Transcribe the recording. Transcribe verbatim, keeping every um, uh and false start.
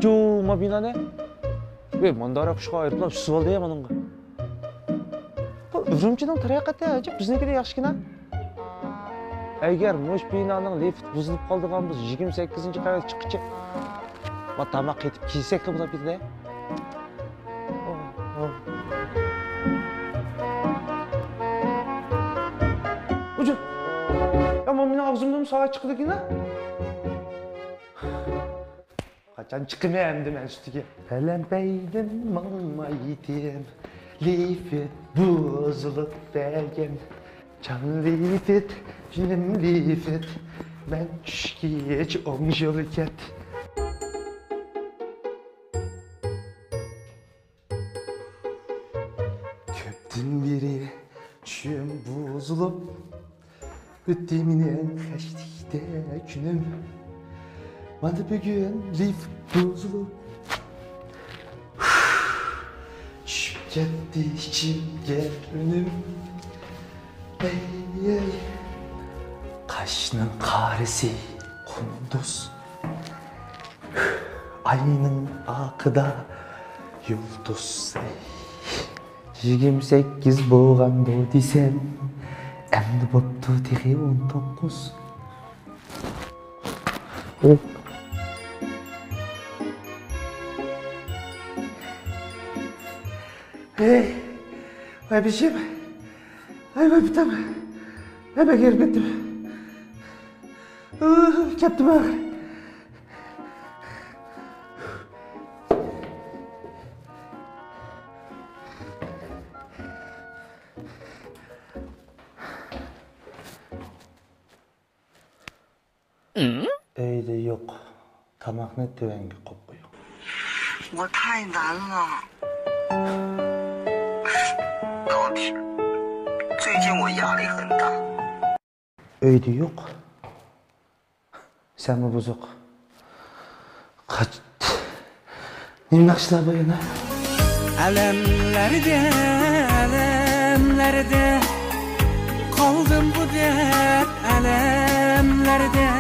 جو، ما بىنانى. ۋەي، ماندارا قۇشقا ئايروپىلان ئۈسۈۋالدى يا مانىڭغا. بۇ ئۈرۈمچىنىڭ تەرەققىياتى ئەجەب بىزنىڭكىدىن ياخشىكەن ھە. ئەگەر مۇشۇ بىنانىڭ لىفت بۇزۇلۇپ قالىدىغان بولسا، يىگىرمە سەككىزىنچى قەۋەت چىققىچە ما تاماق قېتىپ كىيسەكلا بولاپ كېتىدۇ. ئۇجۇ. يا، مانا مېنىڭ ئاغزىمدىن ساۋاي چىقىدىكىن ھە. قاچان چىقىمەن ئەمدى مەن سۈتىگە؟ پەلەمپەيدىن ماڭمايتتىم، لىفت بۇزۇلۇپ بەرگەن. جان لىفت، جېنىم لىفت، مەن چۈشكىچە ئوڭ يول كەت. كۆپتىن بېرى چۈشۈم بۇزۇلۇپ، ئۆتتى مېنىڭ خەشلىكتە كۈنۈم. مانا بۈگۈن لىفت بۇزۇلۇپ، چۈشۈپ كەتتى ئىچىمگە ئۈنۈم. ئەي، ئەي. قاشنىڭ قارىسى قۇندۇز، ئاينىڭ ئاقىدا يۇلتۇز. ئەي. يىگىرمە سەككىز بولغاندۇ دېسەم، ئەمدى بوپتۇ تېخى ئون توققۇز. ھەي، ۋاي بېشىم، ۋاي، ۋاي پۇتۇم، ۋاي بەك ھېرىپ كەتتىم. ئۇھ، كەتتىم ئاخىرى. ئۆيدە يوق. تاماقنى تۆۋەنگە قويۇپ قويۇڭ. 我太难了。老弟，最近我压力很大。 ئۆيدە يوق. سەنمۇ بۇزۇق. قاچ. نېمە ناخشىلار بار يەنە؟ ئەلەملەردە، ئەلەملەردە، قالدىم بۇ دەرد ئەلەملەردە.